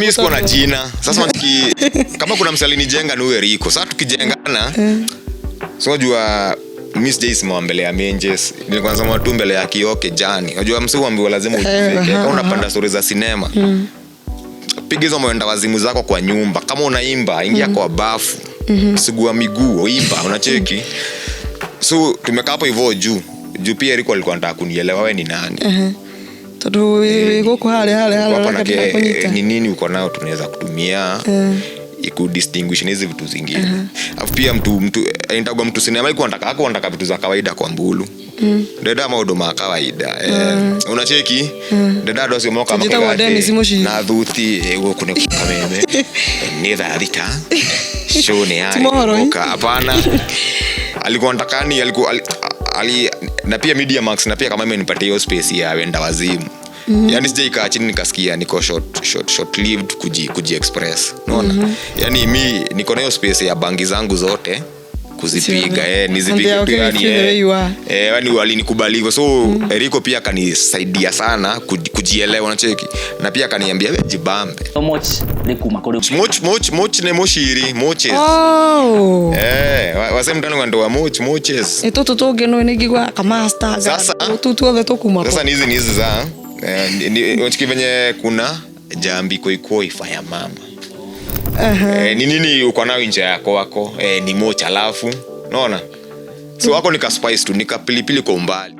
Mi sikuwa na jina. Sasa kama kuna msee alinijenga ni huyo Eriko. Sasa tukijengana, so unajua mi sijaisimama mbele ya menjes, nilikuwa nasema tu mbele ya kioo kejani. Unajua msee huambiwa lazima ujifeke. Kama unapanda stori za sinema, piga hizo mwenda wazimu zako kwa nyumba. Kama unaimba, ingia kwa bafu, sugua miguu, imba, unacheki. So tumekaa hapo hivyo juu juu pia Eriko alikuwa anataka kunielewa, we ni nani? Tondu wĩ gũkũ harĩa harĩa harĩa Wako na ũrenda kũnyita. Ni nini uko nayo tunaweza kutumia ikudistinguish na hizi vitu zingine? Alafu pia mtu nitagwa mtu sinema ikuwa nataka hakuwa nataka vitu za kawaida kwa mbulu. Ndenda maundu ma kawaida, unacheki, ndenda andu acio moka Njĩtagwo makoiga Dennis atĩ Mũciri. Na thuti gũkũ nĩ kameme nĩ thaa 6 show nĩ Ti mohoro, eh? yarĩka. Hapana, alikuwa nataka ni alikuwa ali, na pia Media Max na pia kama imenipatia hiyo space ya wenda wazimu. Yani sijaikaa chini nikasikia niko short lived kuji express, unaona? Yani mi niko na hiyo space ya bangi zangu zote kuzipiga, nizipige And they tu are okay yani, with you the way you are. Yani walinikubali hivyo. So Eriko pia akanisaidia sana kujielewa, unacheki, na pia akaniambia, "We jibambe." Moch nĩ kuma kũrĩ Moch moch moch nĩ mũciri, moches. Oh. Wase mtani wandoa moch moches. Ĩ tũtũ tũngĩ nĩ ngigua kamaster. Tũu tuothe tũkuma kũ? Sasa ni hizi za unacheki venye kuna jambi koikoi fire mama. Ni nini uko nayo nje yako wako, ni moch, alafu unaona, so wako nika spice tu nika pilipili kwa umbali.